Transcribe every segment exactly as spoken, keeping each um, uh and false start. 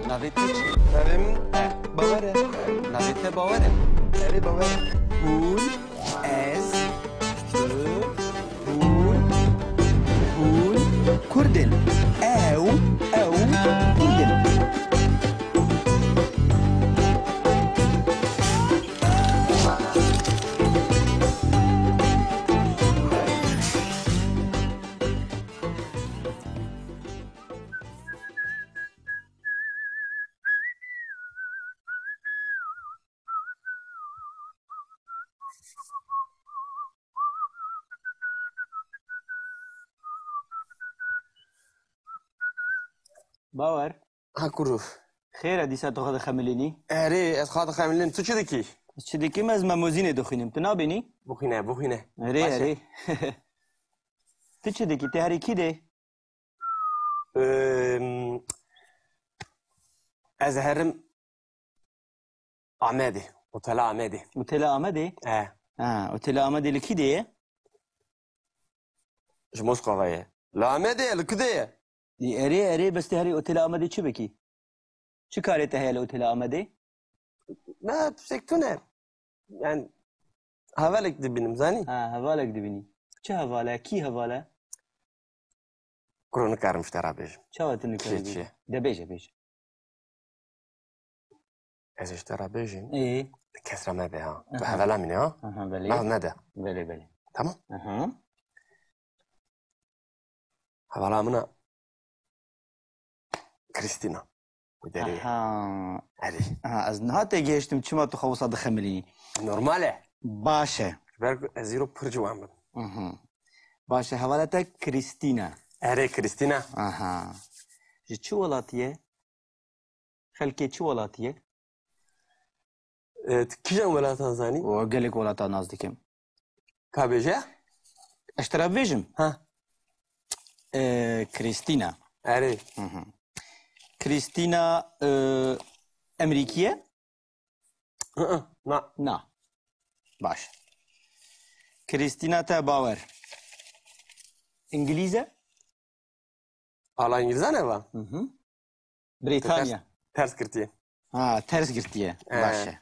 Navê te çi? Navê min Bawer e. Navê te Bawer e? Erê, Bawer e. Hûn, ez, tu, hûn, hûn Kurd in. Ew, ew Kurd in. Bawer. Ha kuro. Xêr e, dîsa tu xwe dixemilînî? Erê, ez xwe dixemilînim. Tu çi dikî? Ez çi dikim, ez memozînê dixwînim. Tu nabînî? Bixwîne, bixwîne. Erê, Baş e. Erê. Tu çi dikî? Te herî kî dê? Em, ez herim Amedê. Otela Amedê. Otela Amedê? He. Ha, Otela Amedê li kî dê ye? Ji Moskova ye. Li Amedê ye, li kî dê ye? Ê, erê, erê, bes te herî Otela Amedê çi bikî? Çi karê te heye li Otela Amedê? Na, tiştek tune. Yani, hevalek dibînim, zanî? Ha, hevalek dibînî. Çi heval e? Kî heval e? Kuro nikarim ji te re bêjim. Çawa tu nikarim? Çi, çi? De bêje, bêje. Ez ji te re bêjim. Ê. Kes re mebe ha. Tu Aha. Hevela min e ha. Aha, belê. Nav nede. Belê, belê. Tamam? Aha. Hevala min e Kristina. Wî derê ye. Aha. Erê. Aha, ez niha têgihiştim çima tu xwe wisa dixemilînî. Normal e. Baş e. Ji ber ku ez îro pir ciwan bim. Mhm. Baş e, hevala te Krîstîn e. Erê, Krîstîn e. Aha. Ji çi welatî ye? Xelkê çi welatî ye? E, tu kîjan welatan zanî? O gelek welatan nas dikim. Ka bêje? Ez te re bibêjim. Ha. E, Krîstîna. Erê. Hı hı. Krîstîna, e, Emerîkî ye? Hı hı, na. Na. Baş. Krîstîna te Bawer. Îngilîz e? Ala Îngilîzan e va? Hı hı. Brîtanya. Ters, ters girtiye. Ha, ters girtiye. Ee. Baş e.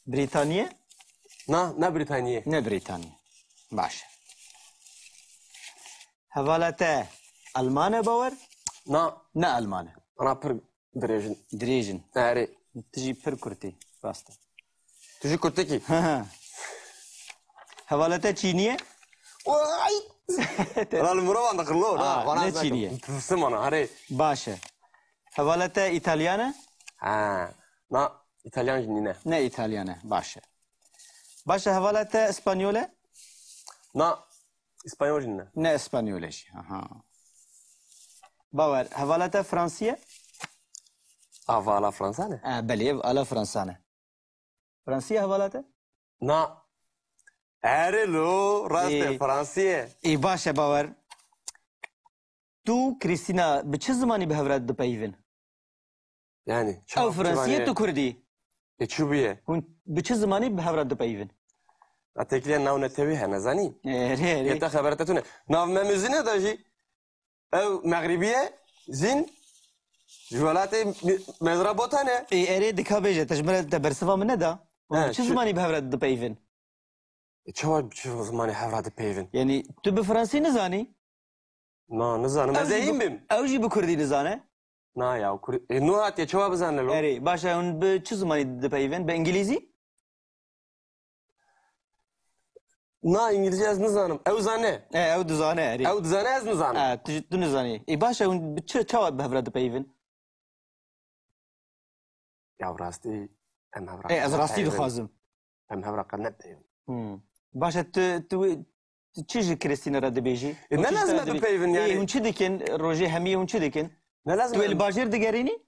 Brîtaniye? Na, ne Brîtaniye. Ne Brîtaniye. Baş e. Hevala te Alman e Bawer? Na. Ne Alman e. Ana pir dirêjin. Dirêjin. Erê. Tu jî pir kurt î, rast e. Tu jî kurtikî. Hevala te Çînî ye? Ay! Te- Lan mirovan da xilo, na, Aa, vana ne zaten. Çînî ye? Tufsim ana, herê. Baş e. Hevala te Îtalyan e? Ha, na, Îtalyan jî nîne. Ne Îtalyan e, baş e. Baş e, hevala te Îspanyol e? Na, Îspanyol jî nîne. Ne Îspanyol e jî, aha. Bawer, hevala te Fransî ye? Ava ala Fransa ne? Ha, belê, ev ala Fransa ne. Fransî ye hevala te? Na. Erê lo, rast e, Ê. Fransî ye. Ê, baş e, Bawer. Tu, Krîstîna, bi çi zimanî bi hev re dipeyivin? Yani, Ew çawa Fransî ye, çivanê? Tu Kurdî. E, çi bûye? Hûn bi çi zimanî bi hev re dipeyivin? A têkiliya navnetewî hene, zanî? Erê, erê. Yê te xebera te tune. Nav me mizine de jî. Ew Mexrîbî ye, zîn ji welatê mi-, Mezrabota ne. Ê, erê, dika bêje, te ji min re te bersiva min neda. Hûn He, bi çi çi- zimanî bi hev re dipeyivin? E, çawa bi çi zimanî hev re dipeyivin? Yanî, tu bi fransî nizanî? Na, nizanim. Ew Ez jî ê hîn bi, bim. Ew jî bi kurdî nizane? Na ya, kur-, e, nû hatiye, çawa bizane lo? Erê, baş e, hûn bi çi zimanî dipeyivin? Bi îngilîzî? Na, îngilîzce ez nizanim. Ew zane. E, ew dizane, erê. Ew dizane, ez nizanim. E, tu, tu nizanî. Ê, baş e, hûn bi çi, çawa bi hev re dipeyivin? Ya rastî, em hev re E, ez qet rastî dipeyivin. Dixwazim. Em hev re qet nepeyivin. Hmm. Baş e, tu, tu, tu çi ji Krîstîna re dibêjî? E, Hûn ne çi ji lazim te re e dibê-, bipeyivin, Ê, yani. Hûn çi dikin? Rojê hemiyê hûn çi dikin? Ne lazim Tu wê em- li bajêr digerînî?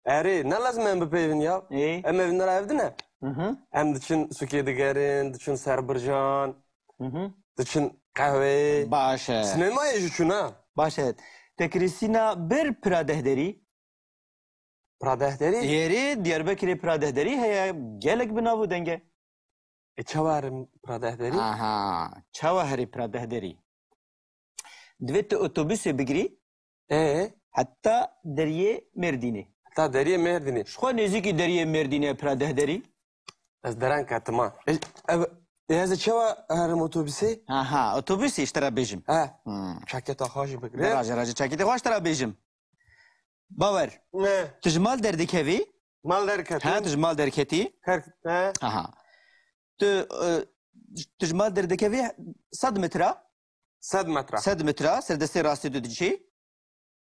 Erê, ne lazim em bipeyvin ya. Ê? Em evîn ra ev dine. Hı hı. Em diçin sûkê digerin, diçin ser bircan, Hı hı. diçin qehweyê. Baş e. Sinemayê jî çûn ha. Baş e. Te Krîstîna bir pira dehderî? Pira dehderî? Êrê Diyarbekirê pira dehderî heye, gelek bi nav û deng e. E, çawa herim pira dehderî? Aha, çawa herî pira dehderî? Divê tu otobusê bigirî. Ê? Heta deriyê Mêrdînê. Heta deriyê Mêrdînê. Ji xwe nêzîkî deriyê Mêrdînê pira deh derî. Ez deran ketim ha. E, ev, e, ez ê çawa herim otobusê? Aha, otobusê ji te re bêjim. He. Hmm. Çaketa xwe jî bigire. Raje, raje çaketê xwe ji te re bêjim. Bawer. Ne. Tu ji mal derdikevî? Mal derketim. Ha, tu ji mal derketî? Her, he. Aha. Tu, e, tu ji mal derdikevî sed metre? Sed metre. Sed metre, ser destê rastê tu diçî?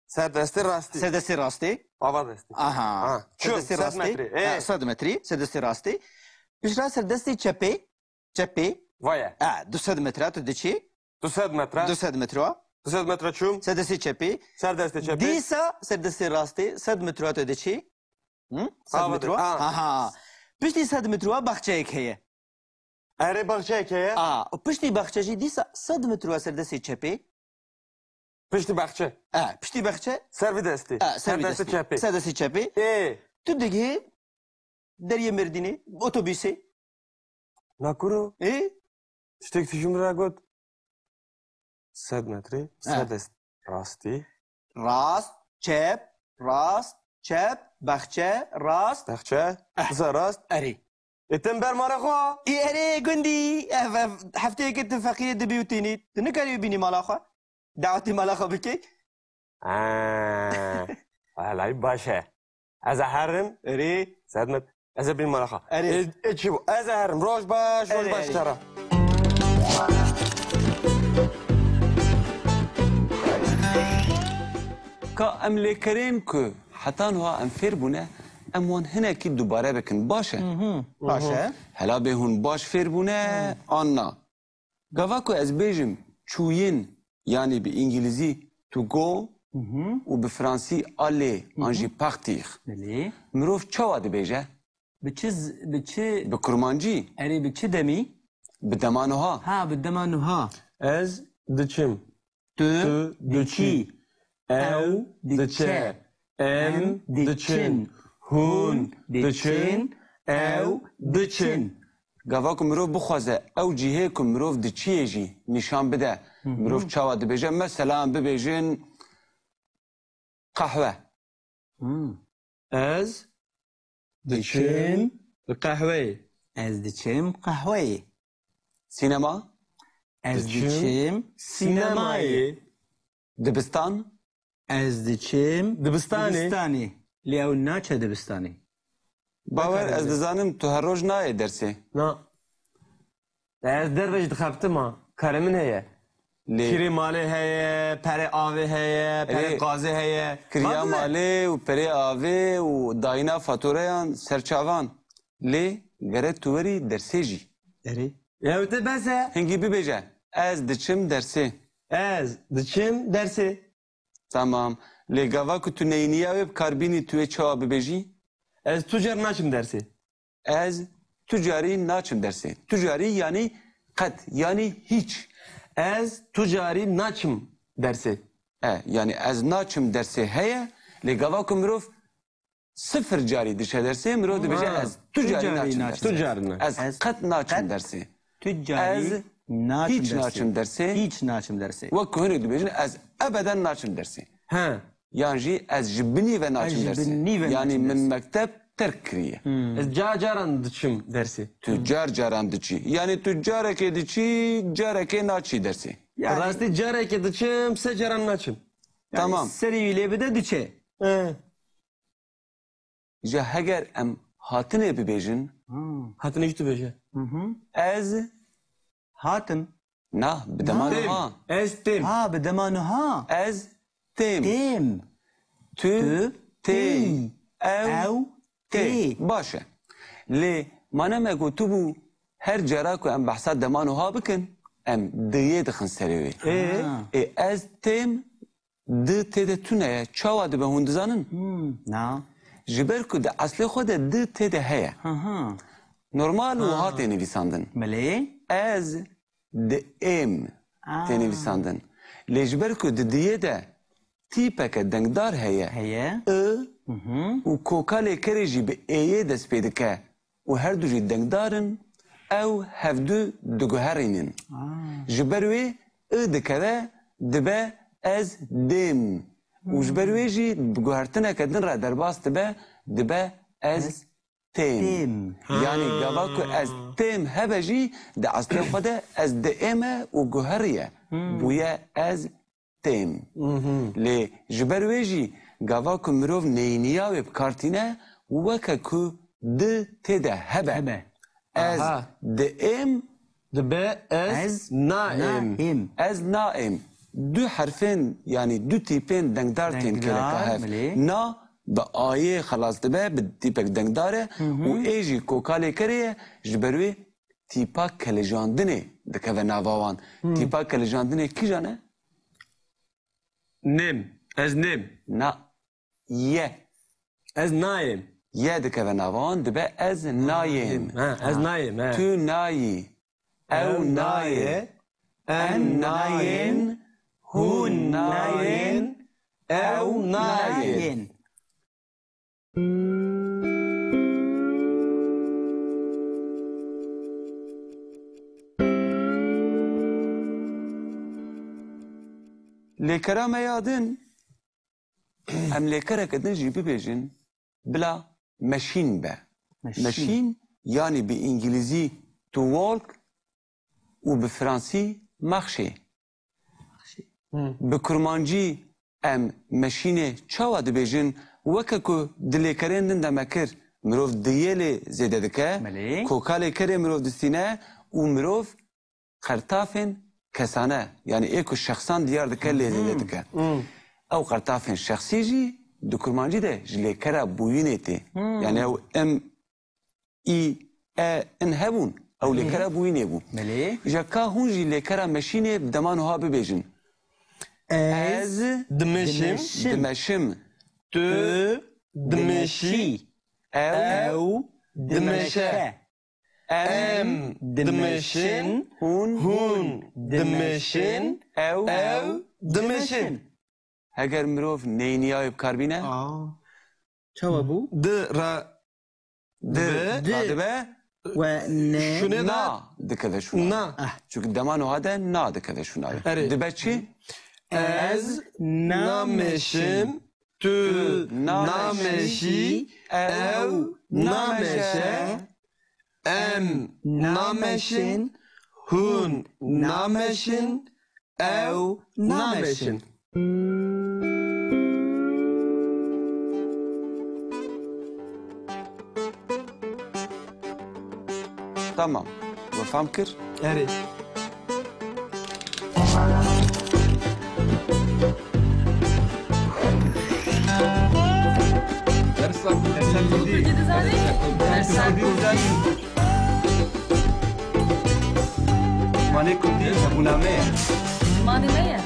Ser destê rastî. Ser destê rastê. Ava destî. Aha. Ha, ser çû, destê sed rastê. Metrî. Ha, ê. Sed metrî, ser destê rastê. Piştre ser destê çepê. Çepê. Vaye. Ha, du sed metre tu diçî. Du sed metre. Du sed metre. Du sed metre çûm. Ser destê çepê. Ser destê çepê. Dîsa ser destê rastê, sed metre tu diçî. Hı? Sed metre. Ha, ha. Ha. Piştî sed metre baxçeyek heye. Erê, baxçeyek heye. A, û piştî baxçe jî dîsa sed metre ser destê çepê. Piştî baxçe. E, piştî baxçe. Ser vî destî. E, ser vî destî. Ser destê çepê. Ser destê çepê. Ê. Tu digihî deriyê Mêrdînê, otobusê. Na kuro. Ê? Tiştek tu ji min re got. Sed metrî, he. Ser dest rastî. Rast, çep, rast, çep, baxçe, rast. Baxçe, eh. Dîsa rast. Erê. Ê, tim ber mala xwe. Ê, erê, gundî. Ev, ev, hefteyeke tu feqîrê dibî û tînî. Tu nikarî bibînî mala xwe. Dawetî mala xwe bikî. Ha, welay baş e. Ez ê herim. Erê. Sedmet. Ez ê bin mala xwe. Erê. Ê, ê çi bû? Ez ê herim. Roj baş, roj baş tera. Ka em lêkerên ku heta niha em fêr bûne, em wan hinekî dubare bikin. Baş e? Hı hı. Baş e. Hela bê hûn baş fêr bûne, an na? Gava ku ez bêjim çûyîn, yanî bi îngilîzî to go, hı hı, û bi fransî aller, hı hı, an jî partir. Belê. Mirov çawa dibêje? Bi çi z-, bi çi? Bi kurmancî. Erê, bi çi demî? Bi dema niha. Ha, bi dema niha. Ez diçim. Tu diçî. Ew diçe. Em diçin. Hûn diçin. Ew diçin. Gava ku mirov bixwaze ew cihê ku mirov diçiyê jî nîşan bide. Hı hı. Mirov çawa dibêje? Mesela em bibêjin qehwe. Hmm. Ez diçim qehweyê. Ez diçim qehweyê. Sînema. Ez diçim sînemayê. Dibistan. Ez diçim dibistanê. Dibistanê. Lê ew naçe dibistanê. Bawer, ez dizanim tu her roj nayê dersê. Na. Ez derve jî dixebtim ha. Karê min heye. Lê kîrê malê heye, perê avê heye, perê, erê, gazê heye. Kiriya malê û perê avê û dayîna fatureyan ser çavan. Lê gere tu werî dersê jî. Erê. Ew te bes e. Hingî bibêje, ez diçim dersê. Ez diçim dersê. Tamam. Lê gava ku tu neyniya wê bi kar bînî, tu wê çawa bibêjî? Ez tu car naçim dersê. Ez tu carî naçim dersê. Tu carî yanî qet, yanî hîç. Ez tu carî naçim dersê. E, yanî ez naçim dersê heye, lê gava ku mirov sifir carî diçe dersê, mirov dibêje, ha, ez tu carî naçim dersê. Tu carî ne. Ez qet naçim dersê. Tu carî hîç naçim dersê. Hîç naçim dersê. Wek ku hinek dibêjin, ez ebeden naçim dersê. He. Yan jî ez ji binî ve naçim dersê. Yanî min mekteb terk kiriye. Hmm. Ez car caran diçim dersê. Tu car caran diçî. Yanî tu carekê diçî, carekê naçî dersê. Yanî rastî carekê diçim, sê caran naçim. Yanî tamam. Serî wî lê bide diçe. He. Îja heger em hatinê bibêjin. Hmm. Hatinê jî tu bêje. Hı hı. Ez hatim. Na, bi dema niha. Ez têm. Ha, bi dema niha. Ez têm. Têm. Tu têm. Ew tê. Baş e. Lê ma ne me gotibû her cara ku em behsa dema niha bikin, em diyê dixin serê wê. Ê? Ha. Ê, ez têm. Di tê de tune ye. Çawa dibe hûn dizanin? Hmm, na. Ji ber ku di eslê xwe de di tê de heye. Ha, ha. Normal wiha tê nivîsandin. Belê. Ez di êm tê nivîsandin. Lê ji ber ku di diyê de tîpeke dengdar heye. Heye. I, hı hı, û koka lêkerê jî bi êyê dest pê dike. Û her du jî dengdar in, ew hevdu diguherînin. Ah. Ji ber wê i dikeve, dibe ez dêm. Û ji ber wê jî bi guhertineke din re derbas dibe, dibe ez têm. Têm. Yanî gava ku ez têm hebe jî di eslê xwe de ez diême û guheriye. Bûye ez têm. Lê ji ber wê jî gava ku mirov neyniya wê bi kar tîne, weke ku di tê de hebe. Hebe. Ez Aha. diêm. Dibe ez Ez naêm. naêm. Ez naêm. Du herfên, yanî du tîpên dengdar tên Dengdar, keleka hev. belê. Na bi ayê xelas dibe, bi tîpek dengdar e Hı hı. û ê jî koka lêkerê ye, ji ber wê tîpa kelejandinê dikeve nava wan. Hı. Tîpa kelejandinê kîjan e? Nêm. Ez nêm. Na. Ye. Ez nayêm. Ye dikeve nava wan, dibe ez nayêm. Ha, ez nayêm, he. Tu nayî. Ew Ew naye. naye. Em nayên. Hûn nayên. Ew nayên. Lêkera me ya din, em lêkereke din jî bibêjin, bila meşîn be. Meşîn. Meşîn, yanî bi îngilîzî to walk û bi fransî marcher. Hı. Bi kurmancî em meşînê çawa dibêjin? Weke ku di lêkerên din de me kir, mirov diyê lê zêde dike, Belê. koka lêkerê mirov distîne û mirov qertafên kesane, yanî ê ku şexsan diyar dike, lê zêde dike. Hı. Ew qertafên şexsî jî di kurmancî de ji lêkera bûyînê tê. Hı. Yanî ew em, î, e, in hebûn. Ew lêkera bûyînê bû. Belê. Îja ka hûn jî lêkera meşînê bi dema nuha bibêjin. Ez Ez dimeşim. dimeşim. Tu dimeşî. Ew Ew dimeşe. dimeşe. Em Em dimeşin. dimeşin. Hûn Hûn dimeşin. dimeşin. Ew Ew dimeşin. Heger mirov neyniya wê bi kar bîne? Aa. Çawa bû? Di ra Di, Di. radibe We ne. Şûnê de na dikeve şûna. Na. Ah. Çünkü dema nuha de na dikeve şûna. Erê. Dibe çi? Ez nameşim, tu nameşî, ew nameşe, em nameşin, hûn nameşin, ew nameşin. Tamam. We fam kir? Erê. Dersa Kurdî. Dersa Kurdî. Dersa Kurdî. Zimanê Kurdî hebûna me ye. Zimanê me ye.